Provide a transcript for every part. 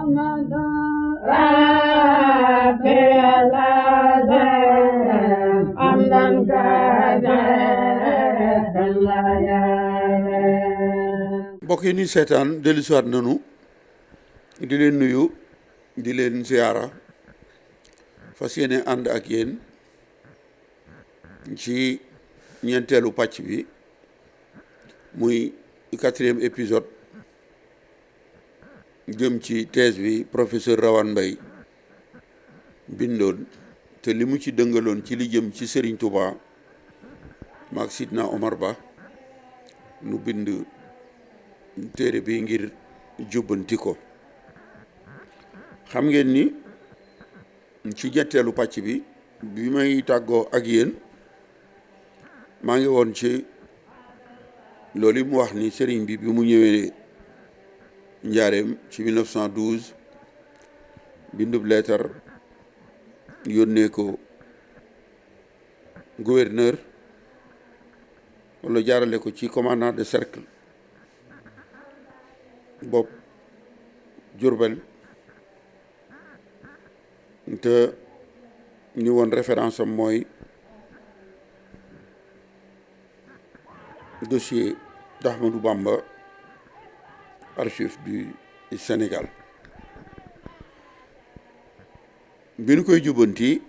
محمد ربي العظيم حمدا كثيرا. mbokk yi ni seetaan dellusiwaat nanu di leen nuyu di leen ziyaara fas yéene ànd ak yéen ci ñeenteelu pàcc bi muy 4e épisode jëm ci thèse bi professeur Rawane Mbaye bindoon te li mu ci dëngaloon ci li jëm ci Serigne Touba maak Sidna Omar Ba nu bind téere bi ngir jubbanti ko. xam ngeen ni ci ñetteelu pàcc bi bi may tàggoo ak yéen maa ngi woon ci loolu mu wax ni sëriñ bi mu ñëwee njaareem ci 1912 bindub leetar yónnee ko gouverneur wala jaarale ko ci commandant de cercle bopp Diourbel te ñu woon référence am mooy dossier d'Ahmadou Bamba archive du Sénégal bi ñu koy jubbanti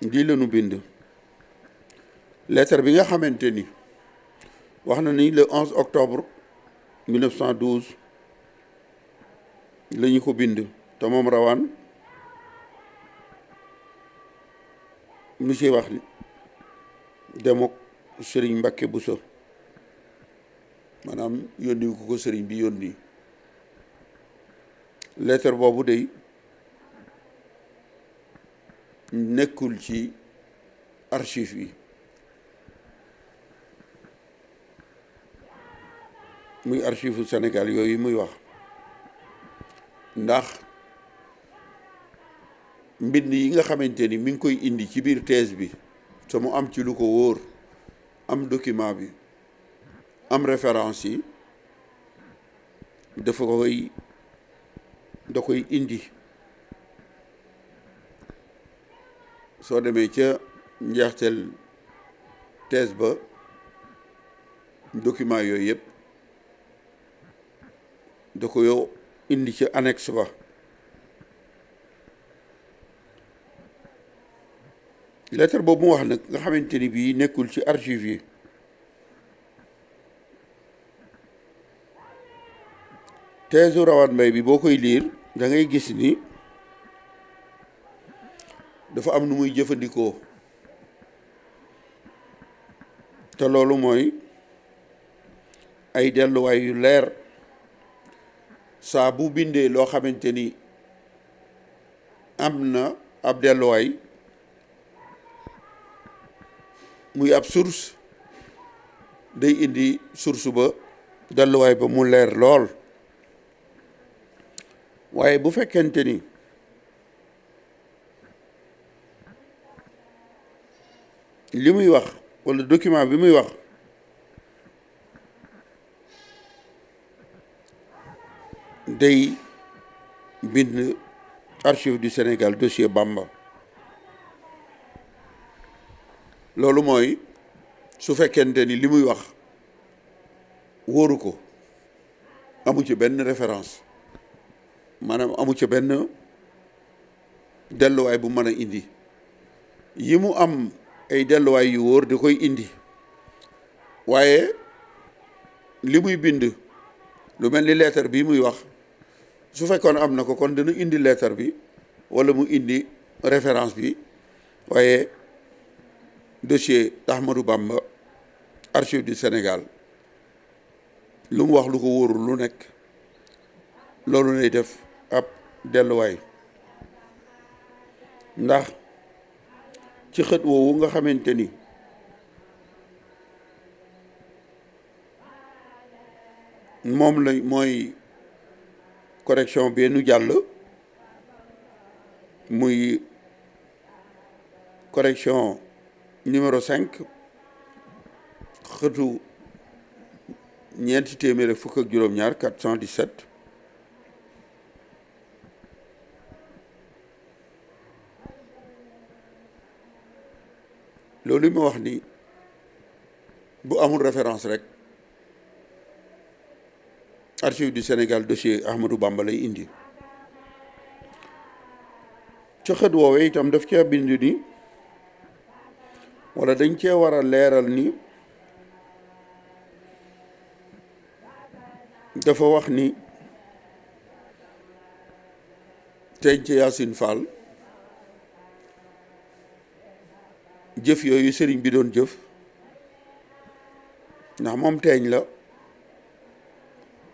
di lañu bind lettre bi nga xamante ni wax na ni le 11 octobre 1912 la ñu ko bind te moom Rawane monsieur wax ni demok Serigne Mbacké Bousso maanaam yónni ko Serigne bi yónni lettre boobu day nekkul ci archive yi muy archive Sénégal yooyu muy wax ndax mbind yi nga xamante ni mi ngi koy indi ci biir thèse bi te mu am ci lu ko wóor am document bi am référence yi da koy indi soo demee ca njeexteel thèse ba document yooyu yëpp da ko yow indi ca annexe ba lettre boobu mu wax nag nga xamante ni bii nekkul ci archive yi thèse Rawane Mbaye bi boo koy liir da ngay gis ni dafa am nu muy jëfandikoo te loolu mooy ay delluwaay yu leer saa bu bindee loo xamante ni am na ab delluwaay muy ab source day indi source ba delluwaay ba mu leer lool waaye bu fekkente ni li muy wax walla document bi muy wax day bind archive du Sénégal dossier Bamba loolu mooy su fekkente ni li muy wax wóoru ko amu ci benn référence maanaam amu ci benn delluwaay bu mën a indi yi mu am ay delluwaay yu wóor da koy indi waaye li muy bind lu mel ni lettre bi muy wax su fekkoon am na ko kon dina indi lettre bi walla mu indi référence bi waaye dossier Ahmadou Bamba archive du Sénégal lu mu wax lu ko wóorul lu nekk loolu lay def ab delluwaay ndax ci xët woowu nga xamante ni moom la mooy correction bi nu jàll muy correction numéro 5 xëtu ñeenti téeméer fukk ak juróom-ñaar 417 loolu ma wax ni bu amul référence rek Archives du Sénégal dossier Ahmadou Bamba lay indi ca xët woowee itam daf cee bind ni wala dañ cee war a leeral ni dafa wax ni teeñ ca Yacine Fall jëf yooyu sëriñ bi doon jëf ndax moom teeñ la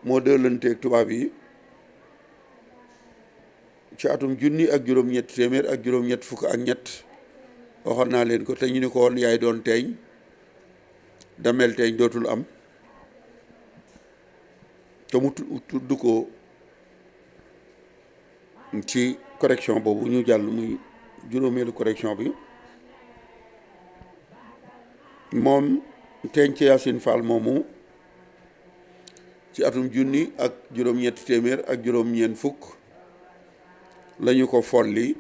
moo dëlanteeg tubaab yi ci atum junni ak juróom-ñett téeméer ak juróom-ñett fukk ak ñett waxoon naa leen ko te ñu ni ko woon yaay doon teeñ damel teeñ dootul am te mu tudd ko ci correction boobu ñu jàll muy juróomeelu correction bi moom teeñ ci Yacine Fall moomu ci atum junni ak juróom-ñetti téeméer ak juróom-ñeent fukk lañu ko folli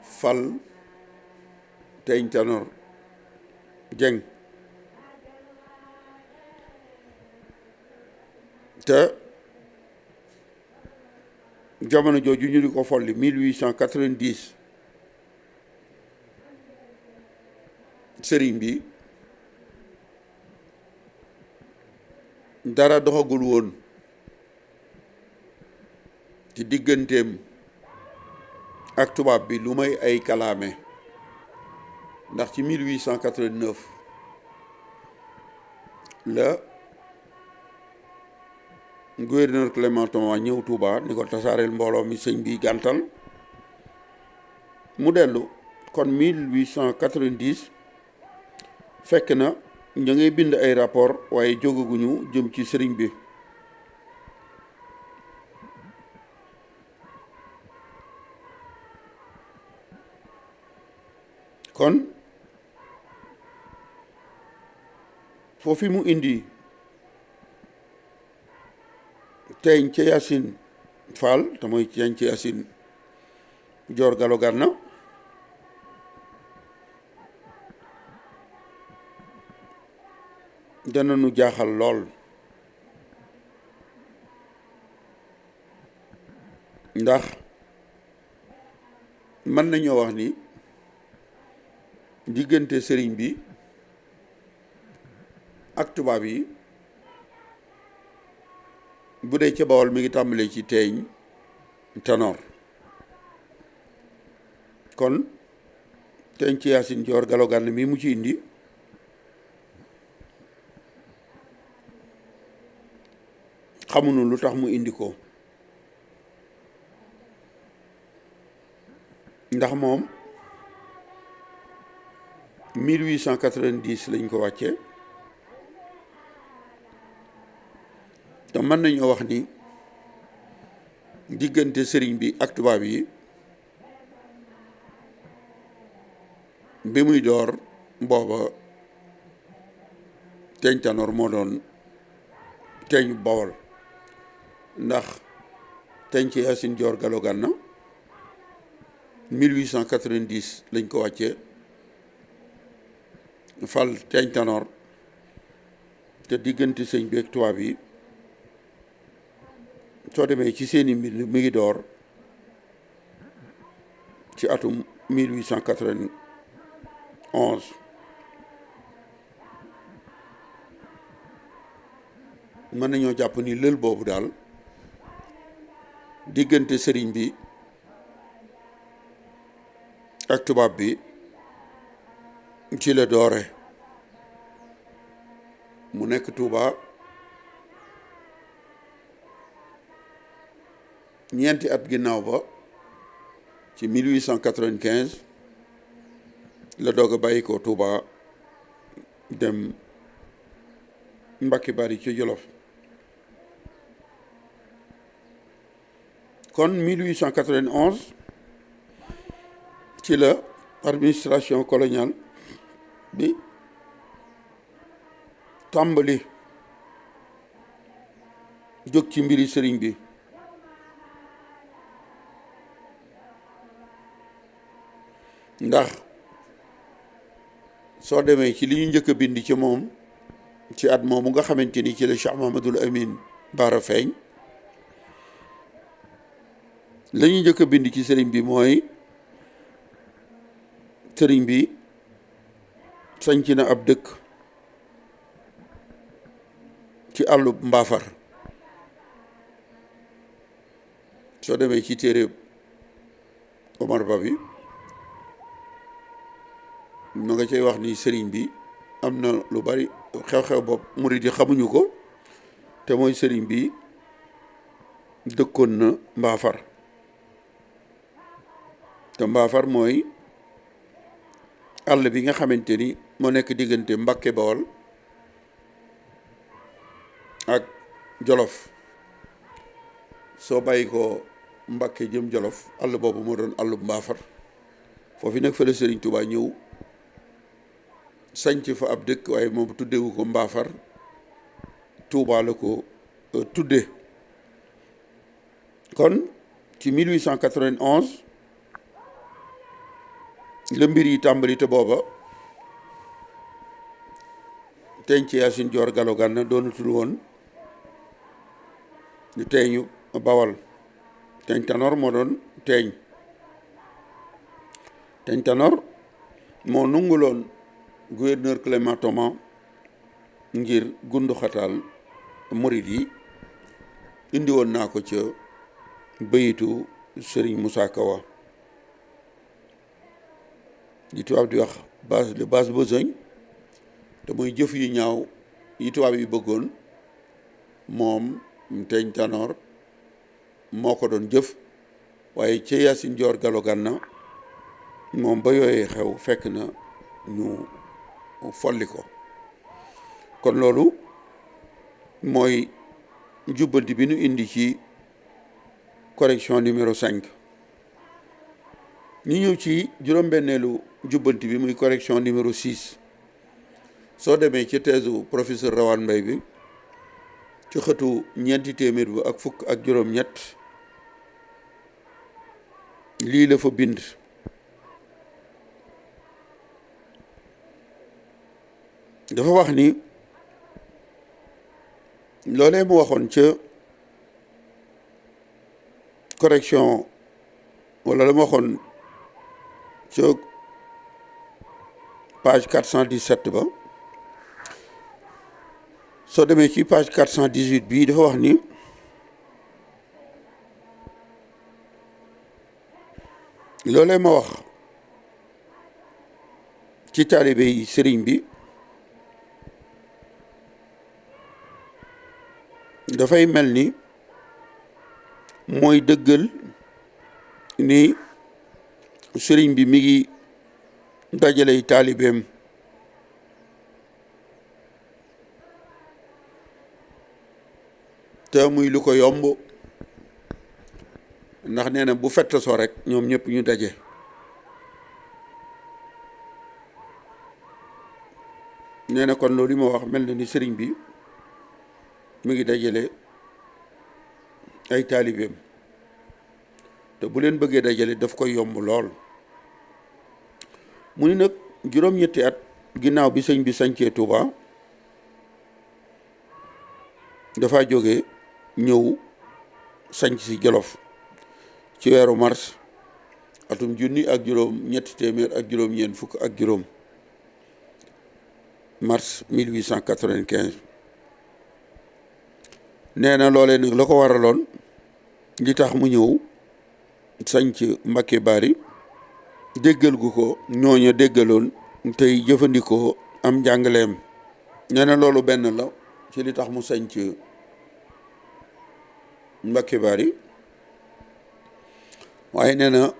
fal Teeñ Tanor Dieng te jamono jooju ñu di ko folli 1890 sëriñ bi dara doxagul woon ci digganteem ak tubaab bi lu may ay kalaame ndax ci 1889 la gouverneur Clément Thomas ñëw Touba ni ko tasaareel mbooloo mi sëñ bi gàntal mu dellu kon 1890 fekk na ña ngay bind ay rapport waaye jógaguñu jëm ci sëriñ bi kon foofu mu indi teeñ ca Yacine Fall te mooy teeñ ca Yacine Dior Gallo Garna dana nu jaaxal lool ndax mën nañoo wax ni diggante sëriñ bi ak tubaab yi bu dee ca Bawol mi ngi tàmbalee ci Teeñ Tanor kon teeñ ci Yacine Dior Gallo Garna mi mu ci indi xamuñu lu tax mu indi ko ndax moom 1890 lañ ko wàcce te mën nañoo wax ni diggante sëriñ bi ak tubaab yi bi muy door booba Teeñ Tanor moo doon teeñu Bawol ndax teeñ ci Yacine Dior Gallo Garna 1890 lañ ko wàccee fal Teeñ Tanor te diggante sëñ bi ak tubaab yi soo demee ci seeni mbir mi ngi door ci atum 1891 mën nañoo jàpp ni lël boobu daal diggante sëriñ bi ak tubaab bi ci la doore mu nekk Touba ñeenti at ginnaaw ba ci 1895 la doog a bàyyi ko Touba dem Mbacke Bari ci Jolof kon 1891 ci la administration coloniale bi tàmbali jóg ci mbiri sëriñ bi ndax soo demee ci li ñu njëkk a bind ci moom ci at moomu nga xamante ni ci la Cheikh Mahamadul Amin Baara feeñ la ñu njëkk a bind ci sëriñ bi mooy sëriñ bi sanc na ab dëkk ci àllub Mbaafar soo demee ci téere Omar Ba bi ma nga cay wax ni sëriñ bi am na lu bari xew-xew bopp murid yi xamuñu ko te mooy sëriñ bi dëkkoon na Mbaafar te Mbaafar mooy àll bi nga xamante ni moo nekk diggante Mbàkke Bawol ak Jolof soo bàyyi ko Mbàkke jëm Jolof àll boobu moo doon àllub Mbaafar foofu nag fa la Sëriñ Tuubaa ñëw sanc fa ab dëkk waaye moom tuddewu ko Mbaafar Tuubaa la ko tudde kon ci 1891 la mbir yi tàmbali te booba teeñ ci Yaasin Joor Galo Gànna doonatul woon ñu teeñu Bawal teeñ Tanor moo doon teeñ Tanor moo nunguloon gouverneur Clément Thomas ngir gundu xataal murit yi indi woon naa ko ca bayitu Serigne Moussa Kawa li tubaab di wax base de basse besogne te mooy jëf yu ñaaw yi tubaab yi bëggoon moom teeñ Tanor moo ko doon jëf waaye ci Yaasin Joor Galo Gànna moom ba yooyee xew fekk na ñu folli ko kon loolu mooy jubbanti bi nu indi ci correction numéro 5 ñu ñëw ci juróom-benneelu jubbanti bi muy correction numéro 6 soo demee ci teesu professeur Rawane Mbaye bi ci xëtu ñeenti téeméer bi ak fukk ak juróom-ñett lii la fa bind dafa wax ni loolee mu waxoon ca correction wala la mu waxoon ca page 417 ba soo demee ci page 418 bii dafa wax ni loolee ma wax ci taalibe yi sëriñ bi dafay mel ni mooy dëggal ni sëriñ bi mi ngi dajaley taalibeem te muy lu ko yomb ndax nee na bu fett soo rek ñoom ñëpp ñu daje nee na kon loolu li ma wax mel na ni sëriñ bi mi ngi dajale ay taalibeem te bu leen bëggee dajale daf koy yomb lool mu ni nag juróom-ñetti at ginnaaw bi sëñ bi sañcee Touba dafa jóge ñëw sañc si Jolof ci weeru mars atum junni ak juróom ñetti téeméer ak juróom ñeent fukk ak juróom mars 1895 nee na loolee nag la ko waraloon li tax mu ñëw sañc Mbakke Bari déggal gu ko ñooña déggaloon tey jëfandikoo am njàngaleem nee na loolu benn la ci li tax mu sañc Mbakke Bari waaye nee na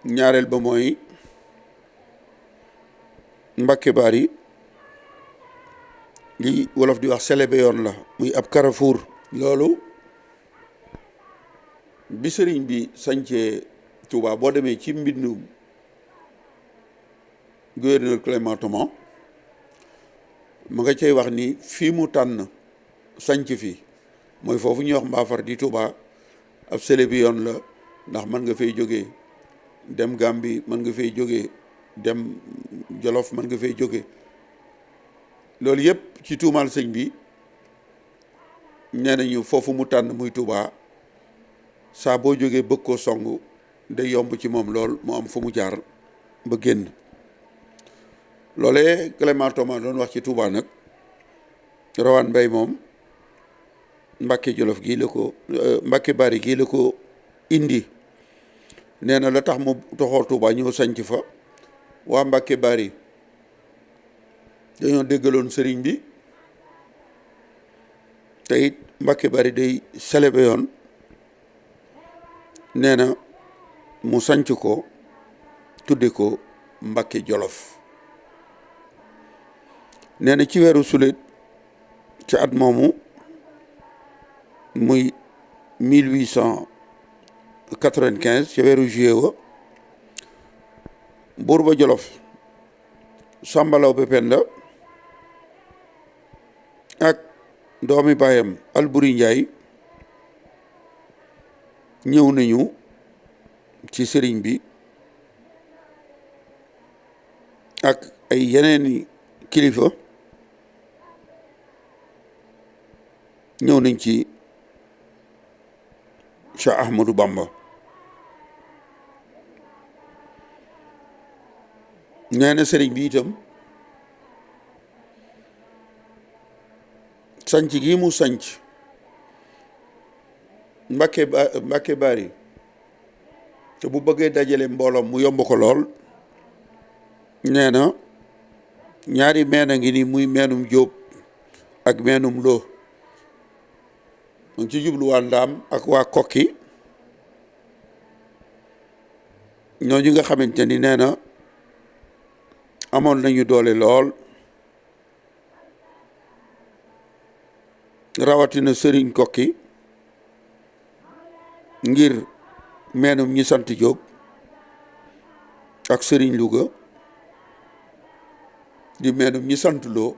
ñaareel ba mooy Mbakke Bari li wolof di wax selebe yoon la muy ab carrefour loolu bi sëriñ bi sañcee Touba boo demee ci mbindu gouverneur Clément Thomas ma nga cay wax ni fii mu tànn sañc fi mooy foofu ñuy wax Mbaafar di Touba ab selebe yoon la ndax mën nga fay jógee dem Gàmbi mën nga fay jóge dem Jolof mën nga fay jóge loolu yëpp ci tuumaal sëñ bi nee nañu foofu mu tànn muy Touba saa boo jógee bëgg koo song day yomb ci moom lool mu am fu mu jaar ba génn loolee Clément Thomas doon wax ci Touba nag Rawaan Mbay moom Mbàkke Jolof gii la ko Mbàkke Bari gii la ko indi nee na la tax mu toxoo Touba ñëw sanc fa waa Mbàkke Bari dañoo déggaloon sëriñ bi te it Mbàkke Bari day célébé yoon nee na mu sanc ko tudde ko Mbàkke Jolof nee na ci weeru sulet ci at moomu muy 1895 ci weeru juillet wa buur ba Jolof Samba Laobé Penda ak doomi baayam Alburi Njaay ñëw nañu ci sëriñ bi ak ay yeneeni kilifa ñëw nañ ci Cheikh Ahmadou Bamba nee na sëriñ bi itam sanc gi mu sanc Mbàkke Bari te bu bëggee dajale mbooloom mu yomb ko lool nee na ñaari meen a ngi ni muy meenum Jóob ak meenum Lo mu ngi ci jublu waa Ndaam ak waa Kokki ñooñu nga xamante ni nee na amoon nañu doole lool rawatina sëriñ Kokki ngir meenum ñi sant Jóob ak sëriñ Louga di meenum ñi sant Lo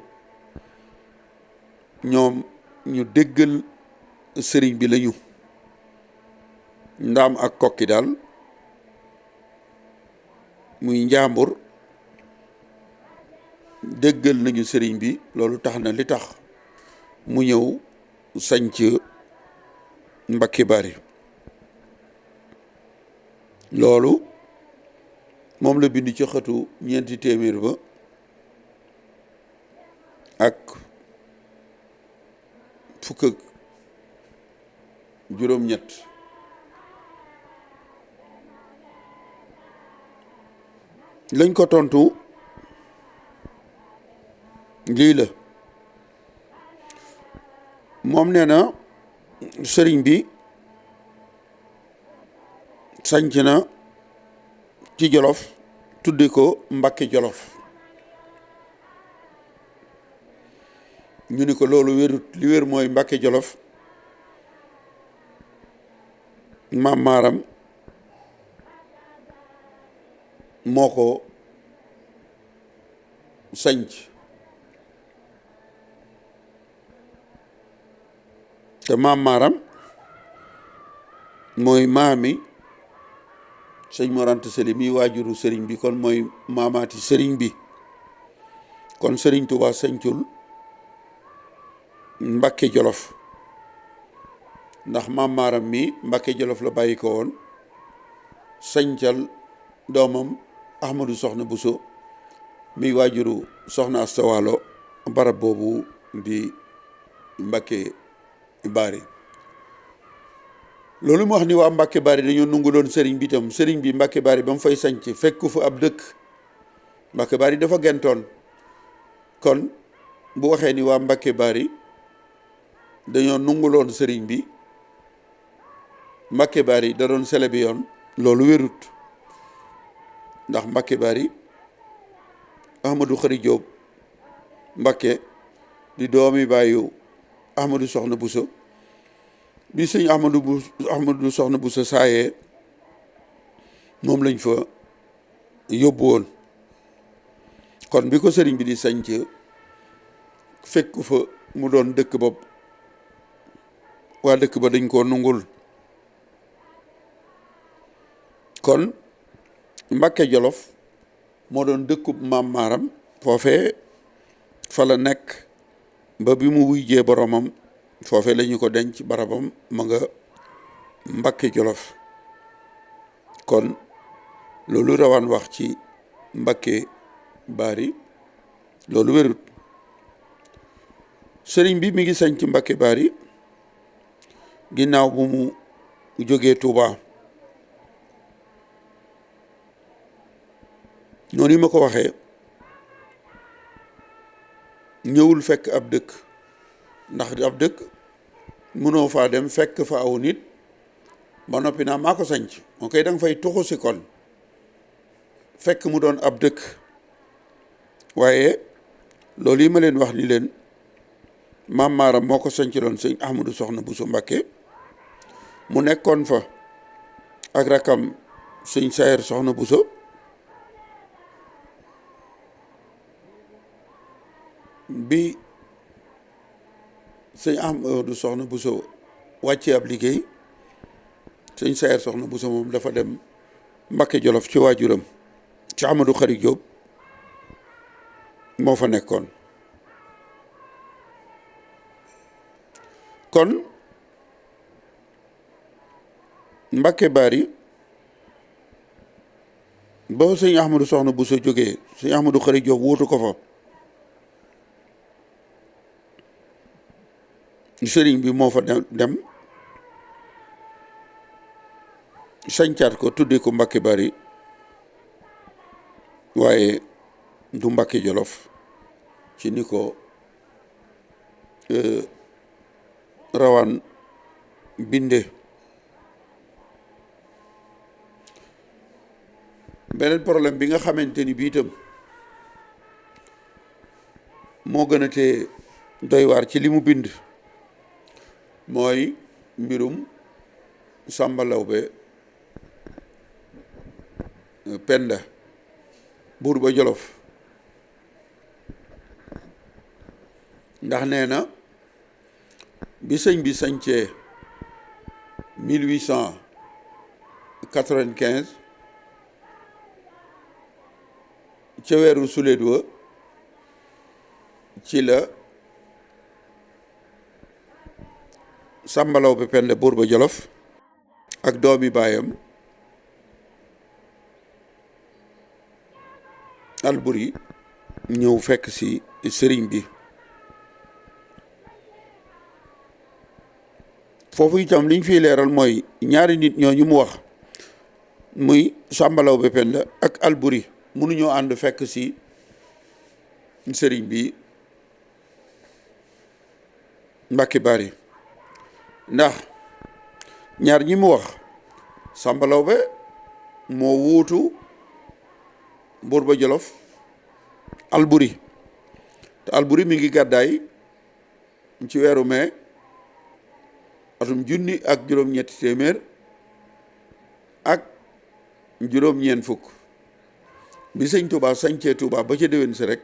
ñoom ñu déggal sëriñ bi lañu Ndaam ak Kokki daal muy Njàmbur déggal nañu sëriñ bi loolu tax na li tax mu ñëw sanc Mbàkke Bari loolu moom la bind ci xëtu ñeenti téeméer ba ak fukk ak juróom-ñett lañ ko tontu lii la moom nee na sëriñ bi sanc na ci Jolof tudde ko Mbàkke Jolof ñu ni ko loolu wérut li wér mooy Mbàkke Jolof maam maaram moo ko sanc te maam maaram mooy maami sëñ Mor Anta Sali mi waajuru sëriñ bi kon mooy maamaati sëriñ bi kon sëriñ Tuubaa sañcul Mbàkke Jolof ndax maam maaram mi Mbàkke Jolof la bàyyi ko woon sañcal doomam Ahmadou Soxna Bousso mi waajuru Soxna Asta Waalo barab boobu di Mbàkke Bari loolu mu wax ni waa Mbàkke Bari dañoo nunguloon sëriñ bi itam sëriñ bi Mbàkke Bari ba mu fay sanc fekku fa ab dëkk Mbàkke Bari dafa gentoon kon bu waxee ni waa Mbàkke Bari dañoo nunguloon sëriñ bi Mbàkke Bari da doon sele bi yoon loolu wérut ndax Mbàkke Bari Ahmadou Khary Diop Mbàkke di doomi bàyyu Ahmadou Soxna Bousso bi sëñ Ahmadou Soxna Bousso saayee moom lañ fa yóbbu woon kon bi ko sëriñ bi di sanc fekku fa mu doon dëkk bopp waa dëkk ba dañ koo nungul kon Mbàkke Jolof moo doon dëkkub maam maaram foofee fa la nekk ba bi mu wuyjee boromam foofee la ñu ko denc barabam ma nga Mbàkke Jolof kon loolu rawaan wax ci Mbàkke Baari loolu wérut sëriñ bi mi ngi sañ ci Mbàkke Baari ginnaaw bu mu jógee Touba noonu yi ma ko waxee ñëwul fekk ab dëkk ndax ab dëkk mënoo faa dem fekk fa aw nit ba noppi naa maa ko sañc moo koy da nga fay tuxu si kon fekk mu doon ab dëkk waaye loolu yi ma leen wax ni leen maam maaram moo ko sañc loon sëñ Ahmadou Soxna Bousso Mbacké mu nekkoon fa ak rakam sëñ Sayer Soxna Bousso bi sëñ Ahmadou Soxna Bousso wàccee ab liggéey sëñ Sayer Soxna Bousso moom dafa dem Mbàkke Jolof ci waajuram ci Amadou Khary Diop moo fa nekkoon kon Mbàkke Baari ba sëñ Ahmadou Soxna Bousso jógee sëñ Amadou Khary Diop wóotu ko fa sëriñ bi moo fa dem sañcaat ko tudde ko Mbàkke Baari waaye du Mbàkke Jolof ci ni ko rawaan binde beneen problème bi nga xamante ni bii itam moo gën a tee doy waar ci li mu bind mooy mbirum Sàmba Lawbe Penda buur ba Jolof ndax nee na bi sëñ bi sañcee 1895 ca weeru suleet wa ci la Sàmba Lawbe Penda buur ba Jolof ak doomi baayam Alburi ñëw fekk ci sëriñ bi foofu itam liñ fiy leeral mooy ñaari nit ñooñu mu wax muy Sàmba Lawbe Penda ak Alburi mënuñoo ànd fekk ci sëriñ bi Mbàkke Baari ndax ñaar ñi mu wax Sàmba Lawbe moo wuutu buur ba Jolof Alburi te Alburi mi ngi gàddaay ci weeru mai atum 1700 ak juróom-ñeent fukk bi sëñ Touba sañcee Touba ba ca déwén si rek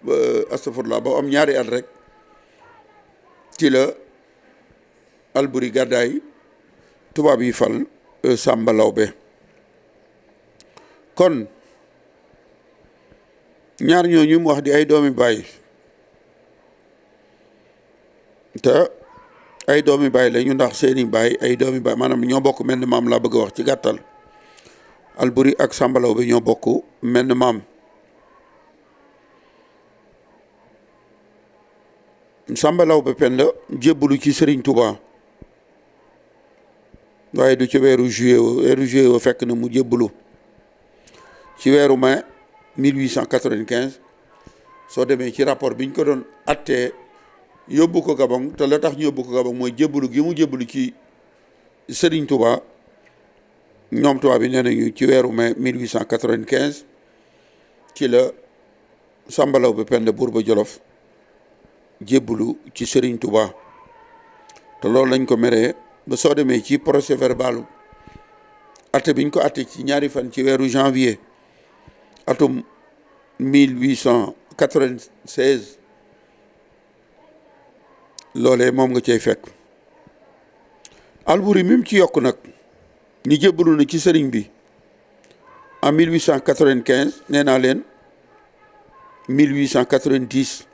ba astafurlah ba am ñaari at rek ci la Alburi gàddaay tubaab yi fal Sàmba Lawbe kon ñaar ñooñu mu wax di ay doomi baay te ay doomi baay lañu ndax seeni baay ay doomi baay maanaam ñoo bokk menn maam laa bëgg a wax ci gàttal Alburi ak Sàmba Lawbe ñoo bokk menn maam Sàmba Lawbe Penda jébbalu ci Sëriñ Tuubaa waaye du ci weeru juillet wa fekk na mu jébbalu ci weeru mai 1895 soo demee ci rapport bi ñu ko doon attee yóbbu ko Gabon te la tax ñu yóbbu ko Gabon mooy jébbalu gi mu jébbalu ci Sëriñ Tuubaa ñoom tubaab bi nee nañu ci weeru mai 1895 ci la Sàmba Lawbe Penda buur ba Jolof jébbalu ci Sëriñ Tuubaa te loolu lañ ko meree ba soo demee ci procès verbal atte biñ ko atte ci ñaari fan ci weeru janvier atum 1896 loolee moom nga cay fekk Alburi mi mu ci yokk nag ñu jébbalu na ci sëriñ bi en 1895 nee naa leen 1890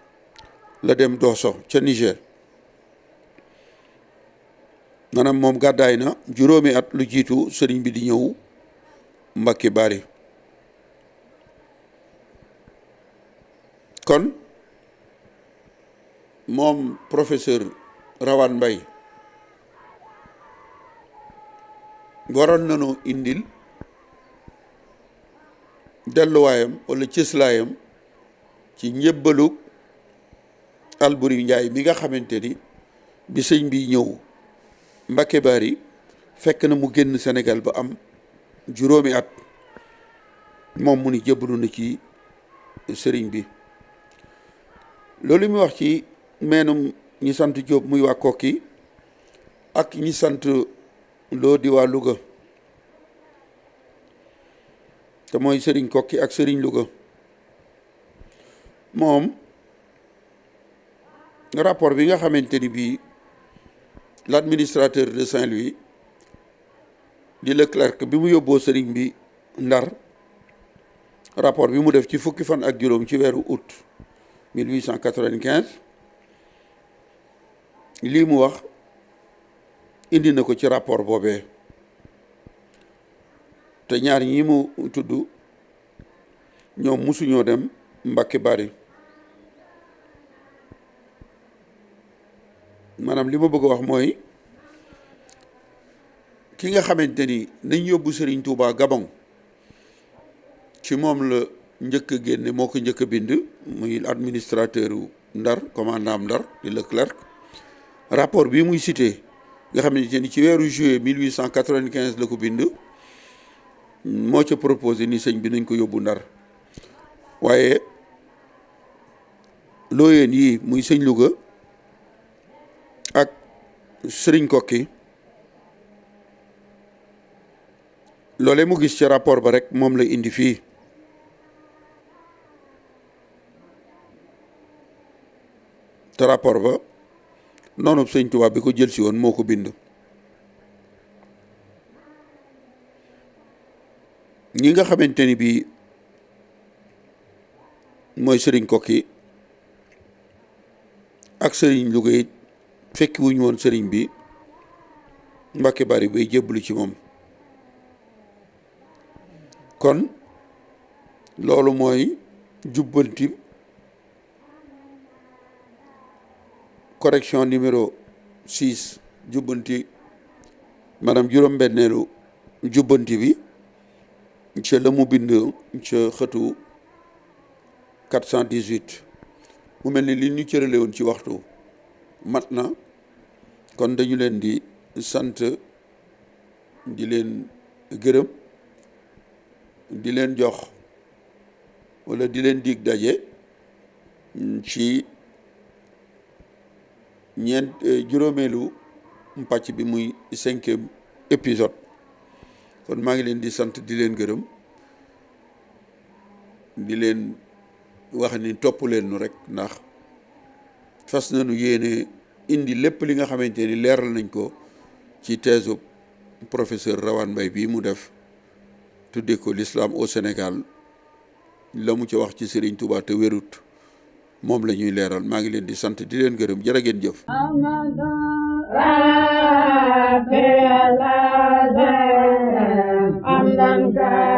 la dem Dosso ca Niger maanaam moom gàddaay na juróomi at lu jiitu sëriñ bi di ñëw Mbacke Bari kon moom professeur Rawane Mbaye waroon nañoo indil delluwaayam wala cëslaayam ci njëbbalu Alboury Ndiaye mi nga xamante ni bi sëñ bi ñëw Mbacke Bari fekk na mu génn Sénégal ba am juróomi at moom mu ni jëbbalu na ci sëriñ bi loolu mu wax ci meenum ñi sant Jóob muy waa Kokki ak ñi sant Loo di waa Louga te mooy sëriñ Kokki ak sëriñ Louga moom rapport bi nga xamante ni bii l'administrateur de Saint-Louis di Leclerc bi mu yóbboo sëriñ bi Ndar rapport bi mu def ci fukki fan ak juróom ci weeru août 1895 lii mu wax indi na ko ci rapport boobee te ñaar ñi mu tudd ñoom musuñoo dem Mbacke Bari maanaam li ma bëgg a wax mooy ki nga xamante ni nañ yóbbu Serigne Touba Gabon ci moom la njëkk a génne moo ko njëkk a bind muy administrateur Ndar commandant Ndar di Leclerc rapport bi muy cité nga xamante ni ci weeru juillet 1895 la ko bind moo ca proposé ni sëñ bi nañ ko yóbbu Ndar waaye looyeen yi muy sëñ Louga ak sëriñ Kokki loolee mu gis ci rapport ba rek moom la indi fii te rapport ba noonu sëñ Tuubaa bi ko jël si woon moo ko bind ñi nga xamante ni bii mooy sëriñ Kokki ak sëriñ Louga it fekki wuñu woon sëriñ bi Mbacke Bari bay jébbalu ci moom kon loolu mooy jubbanti correction numéro 6 jubbanti maanaam juróom-benneelu jubbanti bi ca la mu bind ca xëtu 418 mu mel ni li ñu cërale woon ci waxtu mat na kon dañu leen di sant di leen gërëm di leen jox wala di leen dig daje ci juróomeelu pàcc bi muy 5e épisode kon maa ngi leen di sant di leen gërëm di leen wax ni topp leen nu rek ndax fas nañu yéene indi lépp li nga xamante ni leeral nañ ko ci thèse professeur Rawane Mbaye bii mu def tuddee ko l'islam au Sénégal la mu ci wax ci Serigne Touba te wérut moom la ñuy leeral maa ngi leen di sant di leen gërëm jërë ngeen jëf amdan ka